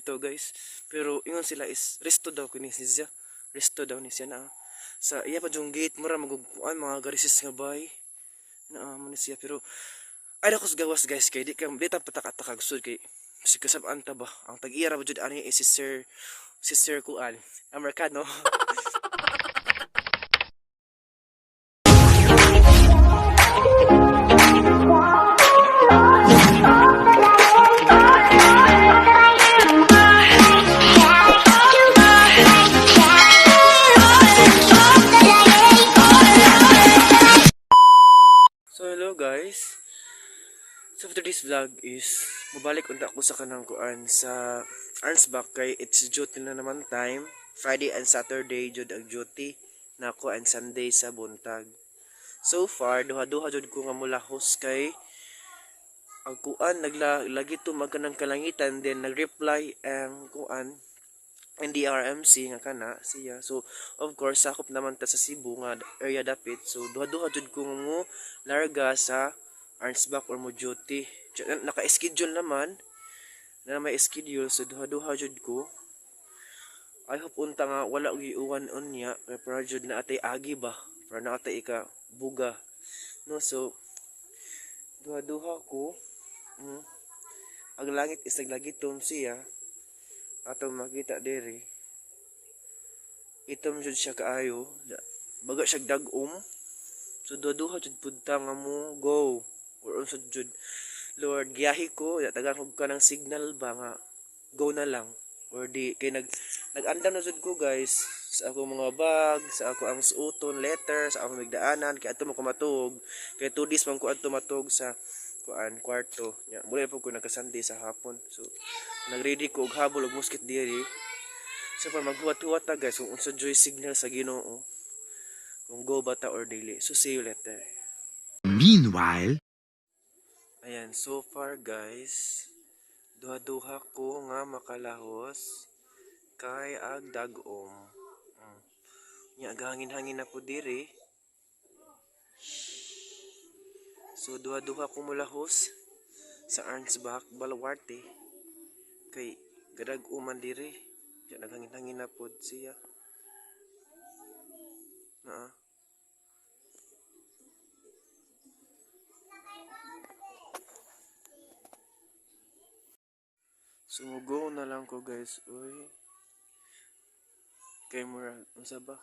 dito, guys. Pero ingon sila is resto daw kini siya. Resto daw ni siya na. Sa iya pa yung gate, mura magugpuan mga garisis nga bay. Na mo ni siya, pero ay ako sa gawas, guys, kay di ka di ta patak-atakag sud kay si kasab-an ta ba. Ang tag-iya ra ba jud ani is si Sir kuan Americano. So hello, guys. So for today's vlog is mabalik unta ko sa kanang kuan sa Arnsbach kay it's duty na naman time. Friday and Saturday jud ang duty nako and Sunday sa buntag. So far duha-duha jud ko nga mulahos kay ang kuan nagla lagi to magkanang kalangitan, then nag-reply ang kuan NDRMC nga kana siya. So of course sakop naman ta sa Cebu nga area dapit. So duha-duha jud ko mo larga sa Arnsbach or mo duty. Naka-schedule naman na may schedule, so duha-duha jud ko. I hope unta nga wala og iuwan unya kay para jud na atay agi ba, para na atay ika buga, no? So duha-duha ko. Ang langit is naglagitom siya, atong makita diri, itom jud siya kaayo, baga siya dag-om. So duha-duha jud pud ta nga mo go or unsa jud. Lord, giyahi ko tagaan og ka ng signal ba nga go na lang or di, kay nag-andam na jud ko, guys, sa akong mga bag, sa ako ang suoton letter, sa akong migdaanan, kay adto mo ko matuog, kay 2 days man ko adto matuog sa kuan kwarto nya. Muli po ko nagka-Sunday sa hapon, so nagready ko og habol og muskit diri. So para maghuwat-huwat ta, guys, kung unsa joy signal sa Ginoo, kung go ba ta or dili. So see you later. Meanwhile, Ayan, so far, guys, duha-duha ko nga makalahos kay ag dag-om. Nya gahangin-hangin na po diri. So duha-duha ko mulahos sa Arnsbach Baluarte kay gadag-uman diri. Nya naghangin-hangin na pod siya. Naa. Sumugo na lang ko, guys. Uy. Kay mura, unsa ba?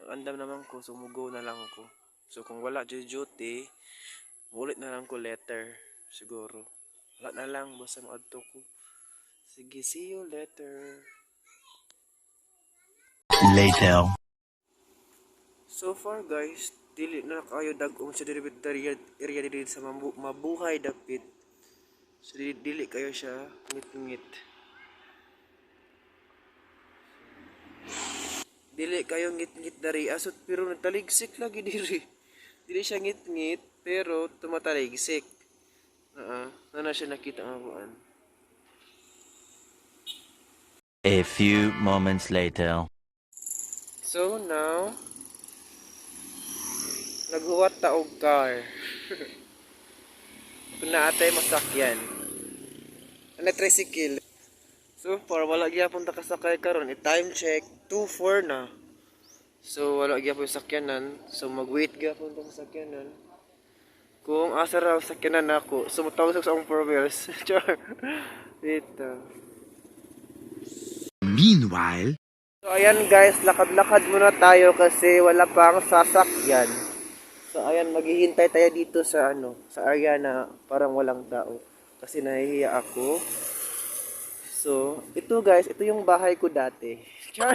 Andam naman ko, sumugo na lang ko. So kung wala jud duty, mulit na lang ko later siguro. Wala na lang basta moadto ko. Sige, see you later. Later. So far, guys, dili na kayo dag-om sa diri area, area diri sa Mabuhay dapit. So dili kayo siya ngit-ngit. Dili kayo ngit-ngit dari asot, pero nagtaligsik lagi diri. Dili siya ngit-ngit pero tumataligsik. Na na siya nakita nga kuan. A few moments later. So now naghuwat ta og car. Kung naatay masakyan. Ano, tricycle. So far wala gyapon ta kasakay karon. I-time check 2:04 na. So wala gyapon yung sakyanan. So mag-wait gyapon ta sa sakyanan. Kung asa ra ang sakyanan nako, so motawag sa akong four wheels. Char. Dito. Meanwhile, So ayan guys, lakad-lakad muna tayo kasi wala pang sasakyan. So ayan, maghihintay tayo dito sa ano, sa area na parang walang tao kasi nahihiya ako. So, ito guys, ito yung bahay ko dati. Char.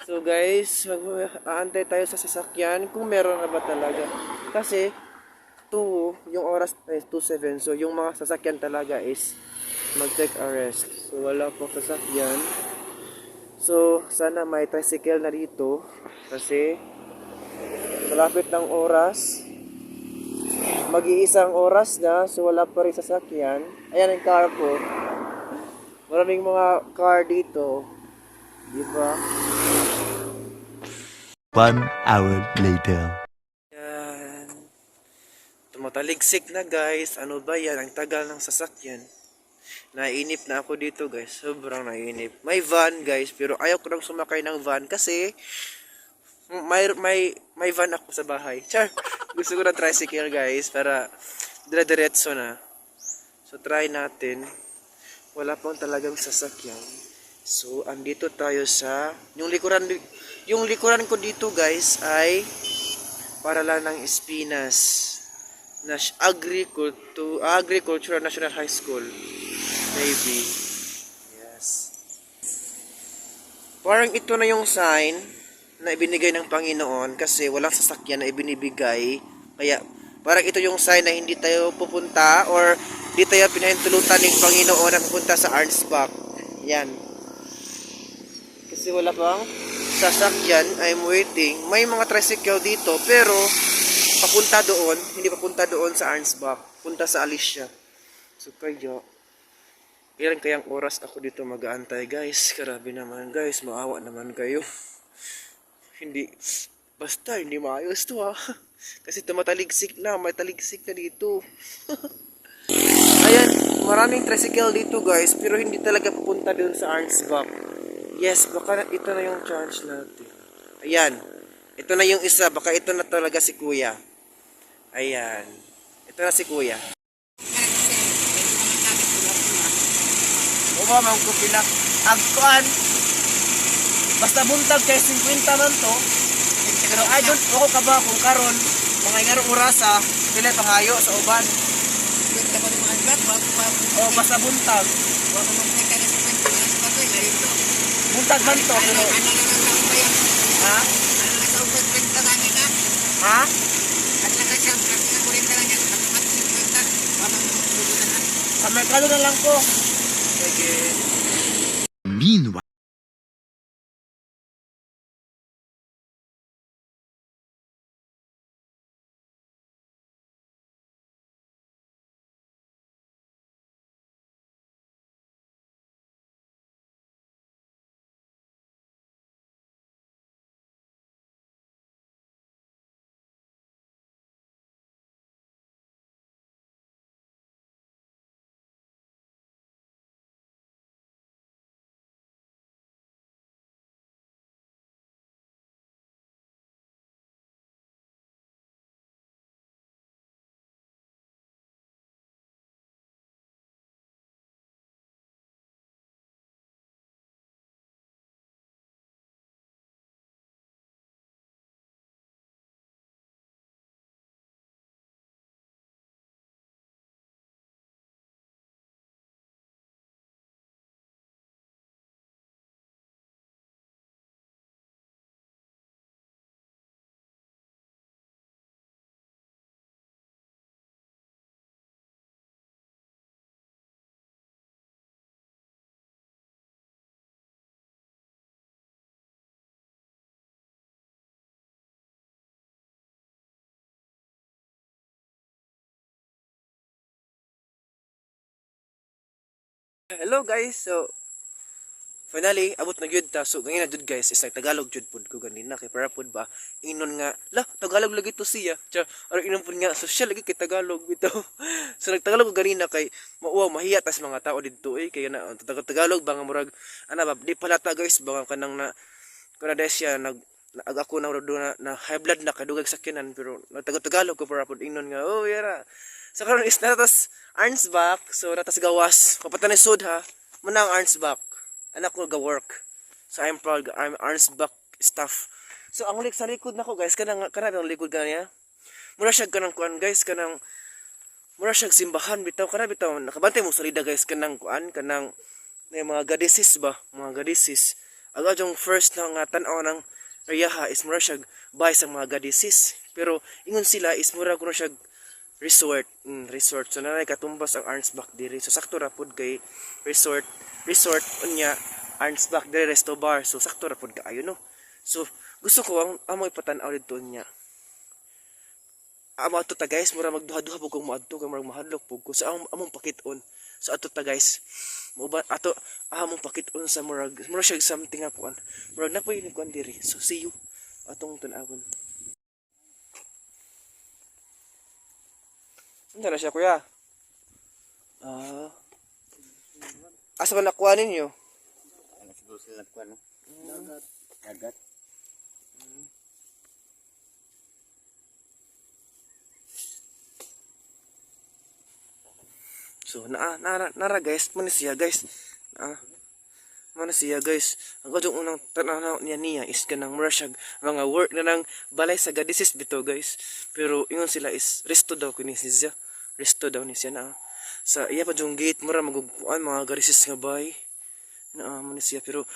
So guys, mag-aantay tayo sa sasakyan kung meron na ba talaga. Kasi 2, yung oras is 2:07. So yung mga sasakyan talaga is mag-take a rest. So wala pang sasakyan. So, sana may tricycle na dito kasi malapit ng oras. Mag-iisang oras na, so wala pa rin sasakyan. Ayan ang car ko. Maraming mga car dito. Di ba? 1 hour later. Ayan. Tumataligsik na, guys. Ano ba yan? Ang tagal ng sasakyan. Nainip na ako dito, guys. Sobrang nainip. May van, guys, pero ayaw ko nang sumakay ng van kasi may van ako sa bahay. Char! Gusto ko ng tricycle, guys, para dire-diretso na. So try natin. Wala pang talagang sasakyan. So andito tayo sa yung likuran ko dito, guys, ay para lang ng Espinas Nas Agricultural National High School. Maybe. Yes. Parang ito na yung sign na ibinigay ng Panginoon kasi walang sasakyan na ibinibigay. Kaya parang ito yung sign na hindi tayo pupunta or hindi tayo pinahintulutan ng Panginoon na pupunta sa Arnsbach. Yan. Kasi wala pang sasakyan. I'm waiting. May mga tricycle dito pero papunta doon, hindi papunta doon sa Arnsbach. Punta sa Alicia. So kayo, ilan kayang oras ako dito mag-aantay, guys? Grabe naman, guys, maawa naman kayo. Hindi, basta hindi maayos to ha. Kasi tumataligsik na, may taligsik na dito. Ayan, maraming tricycle dito, guys, pero hindi talaga pupunta doon sa Arnsbach. Yes, baka ito na yung chance natin. Ayan, ito na yung isa, baka ito na talaga si kuya. Ayan, ito na si kuya. Uma man ko pila ang kuan. Basta buntag kay 50 man to. Pero I don't ako ka ba kung karon mga ingarong orasa pila pangayo sa uban. O basta buntag. Buntag man to pero ha? Ha? Sa merkado na lang ko. Sige. Meanwhile. Hello, guys. So finally abot na gyud ta. So ganina jud, guys, is nagtagalog jud pud ko ganina kay para pud ba inon nga la Tagalog lagi to siya. Char, or inon pud nga social lagi kay Tagalog bitaw. So nagtagalog ko ganina kay mauwaw mahiya tas mga tao didto eh kay na Tagalog ba nga murag ana ba di pala ta, guys, ba nga kanang na kuna siya nag ag ako na do na high blood na kadugag sakyanan pero nagtagalog ko para pud ingnon nga oh yara. So karon is natas Arnsbach, so natas gawas kapatan ni sud ha muna ang Arnsbach anak ko ga work. So I'm proud, I'm Arnsbach staff. So ang lik sa likod nako, guys, kanang kanang ang likod kaniya mura siya kanang kuan, guys, kanang mura siya simbahan bitaw kana bitaw nakabantay mo salida, guys, kanang kuan kanang na mga goddesses ba, mga goddesses. Ang yung first na nga tan-aw ng area is mura siya bahay sa mga goddesses pero ingon sila is mura kuno siya resort, resort. So nanay katumbas ang Arnsbach diri, so sakto ra pud kay resort resort unya Arnsbach diri resto bar, so sakto ra pud kaayo no. So gusto ko ang amo ipatan-aw didto niya amo ato ta, guys, mura magduha-duha pud kong moadto kay murag mahadlok pud ko sa among pakit-on. So ato ta, guys, mo ba ato among pakit-on sa murag murag siya something nga kuan murag na ni kuan diri. So see you atong tan-awon. Ano na siya, kuya? Ah. Asa man nakuha ninyo? Ano siguro sila nagkuha, no? Dagat. Dagat. So naa nara nara guys, mo ni siya, guys. Naa. Mo na siya, guys. Ang kadtong unang tanaw niya niya is kanang mura siya mga work na nang balay sa Gadisis bito, guys. Pero ingon sila is resto daw kini siya. Resto daw ni siya na. Sa iya pa jung gate mura magugpuan mga Gadisis nga bay. Naa mo ni siya, pero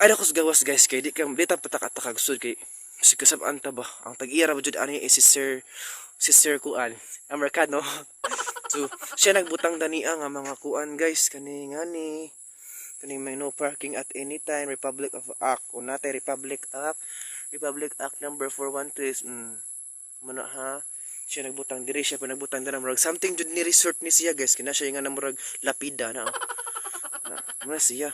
ay ako sa gawas, guys, kay di ka di ta patak-atakag sud kay si kasab-an ta ba ang tag-iya ra ba jud ani is si Sir kuan Americano. So siya nagbutang dania nga mga kuan, guys, kani ngani kani may no parking at any time, Republic of Act o natay Republic Act number 413. Muna ha siya nagbutang diri, siya pa nagbutang dira, murag something jud ni resort ni siya, guys, kina siya nga na murag lapida na, oh. Na muna siya.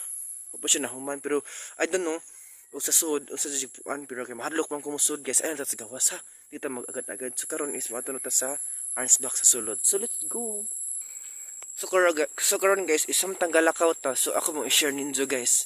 Wa pa siya nahuman, pero I don't know o sa sud o sa jipuan, pero kay mahadlok man kumusud, guys. Ayun ta sa gawas ha, di ta mag-agad-agad. So karon is moadto na ta sa Arnsbach sa sulod, so let's go. So karon, guys, is samtang galakaw ta, so ako mo i-share ninyo, guys,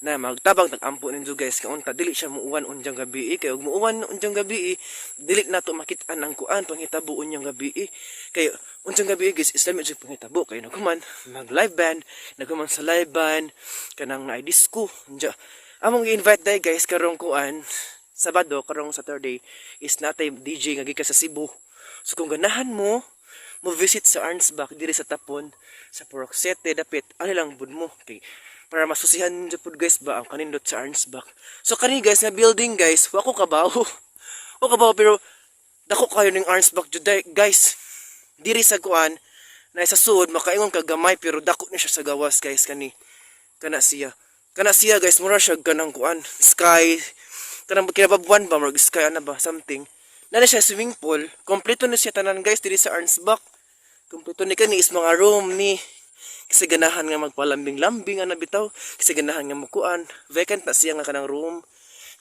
na magtabang tag-ampo ninyo, guys, kaunta dili siya muuwan unjang gabi eh. Kay og muuwan unjang gabi eh, dili nato makit-an ang kuan panghitabo unyang gabi eh. Kay unjang gabi eh, guys, is lami jud panghitabo kay naghuman mag live band, naghuman sa live band kanang naay disco. Unja among i-invite dai, guys, karong kuan Sabado, karong Saturday is natay DJ nga gikan sa Cebu. So kung ganahan mo mo visit sa Arnsbach diri sa Tapon sa Purok 7 dapit ano lang bud mo kay para masusihan ninyo pud, guys, ba ang kanindot sa Arnsbach. So kani, guys, nga building, guys, wa ko kabaw. Wa kabaw, pero dako kayo ning Arnsbach jud guys. Diri sa kuan na sa suod makaingon ka gamay, pero dako ni siya sa gawas, guys, kani. Kana siya, guys, mura siya kanang kuan sky kanang kinababuan ba, murag sky ana ba, something. Na siya swimming pool, kompleto na siya tanan, guys, diri sa Arnsbach. Kompleto ni kani is mga room ni kasi ganahan nga magpalambing-lambing ana bitaw, kasi ganahan nga mukuan, vacant na siya nga kanang room.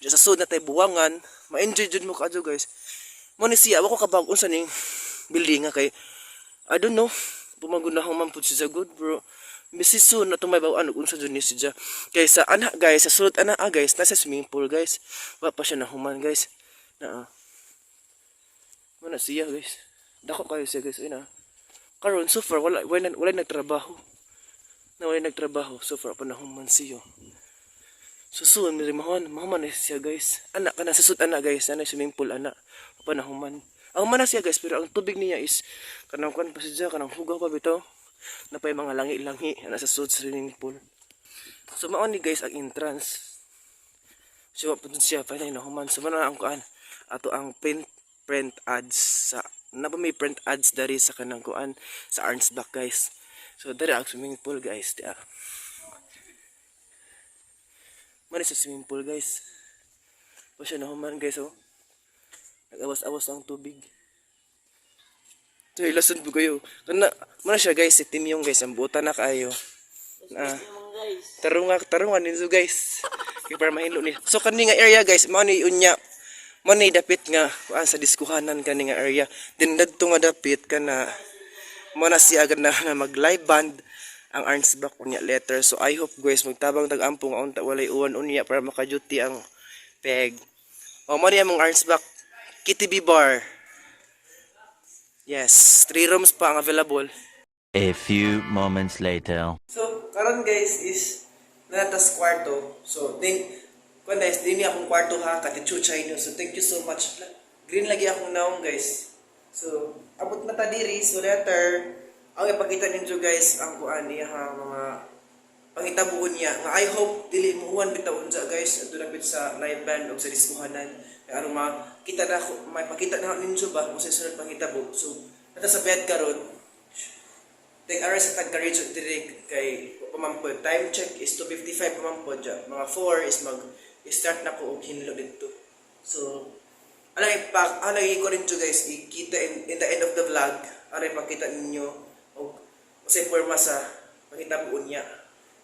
Diya sa sud na tay buwangan, ma-enjoy jud mo kaadto, guys. Mo ni siya, wa ko kabag unsa ning building nga kay I don't know, pumagunahong man pud siya good bro. Mrs. Soon na tumay bawaan ug unsa jud ni siya. Kay sa ana, guys, sa sulod ana ah, guys, nasa swimming pool, guys. Wa pa siya nahuman, guys. Na. Mo na siya, guys. Dako kayo siya, guys. Ayun ah. Karon so far wala wala, wala nagtrabaho. Na wala nagtrabaho so far pa nahuman siya. So soon diri mahuman mahuman na siya, guys. Ana kana sa sud ana, guys, ana swimming pool ana. Pa nahuman. Ang man na siya, guys, pero ang tubig niya is kanang kuan pa siya, kanang hugaw pa bitaw. Na pa yung mga langi-langi ana sa sud swimming pool. So mao ni, guys, ang entrance. So wa pa dun siya pa nahuman. So mao na ang kuan ato ang print print ads sa na ba may print ads dari sa kanang kuan sa Arnsbach, guys. So dari ang swimming pool, guys. Di ah. Mao ni sa swimming pool, guys. Pa siya nahuman, guys, oh. Nag-awas-awas ang tubig. So ilason po kayo. Kana mao na siya, guys, si Tim yung, guys, ang buta na kaayo. Ah. Tarunga tarunga ninyo, guys. Kay para mahilo ni. So kani nga area, guys, mao ni unya. Mao ni dapit nga kuan sa diskuhanan kani nga area. Then dadto nga dapit kana mo na siya agad na mag live band ang Arnsbach unya letter. So I hope, guys, magtabang tag-ampo nga unta walay uwan unya para maka-duty ang peg. O mo ni among Arnsbach KTB bar. Yes, three rooms pa ang available. A few moments later. So, karon, guys, is nanatas kwarto. So, din kuan, guys, din akong kwarto ha, kati chuchay nyo. So, thank you so much. Green lagi akong naong, guys. So, abot na ta diri. So, later, ang ipakita ninyo, guys, ang kuan niya ha, mga pangitabuon niya. Nga I hope dili mo uwan bitaw unsa, guys, adto dapit sa live band og sa diskuhanan. Kay aron makita na ako, may pakita na ninyo ba kung sa sunod panghitabo. So, nata sa bed karon, take a rest at tag-courage diri kay pamampod. Time check is 2:55 pamampod dya. Mga 4 is mag start na ko og hinlo dito. So, alam ipak alam ko rin to, guys, ikita in the end of the vlog, aray pakita ninyo og unsay forma sa panghitabo niya.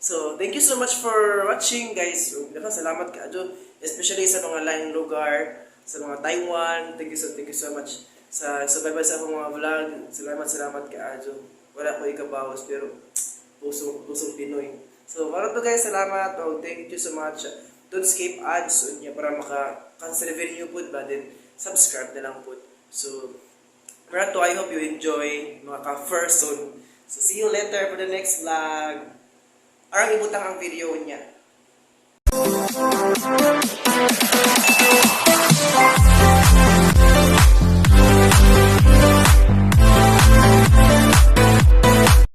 So, thank you so much for watching, guys. Ug daghang salamat kaayo, especially sa mga laing lugar, sa mga Taiwan. Thank you so much sa subaybay sa akong mga vlog. Salamat, salamat kaayo. Wala ko ikabawas, pero pusong pusong Pinoy. So, para to guys, salamat. Oh, thank you so much. Don't skip ads unya para maka cancel revenue pud ba, then subscribe na lang pud. So, para to, I hope you enjoy, mga ka-person. So, see you later for the next vlog. Arang ibutang ang video niya.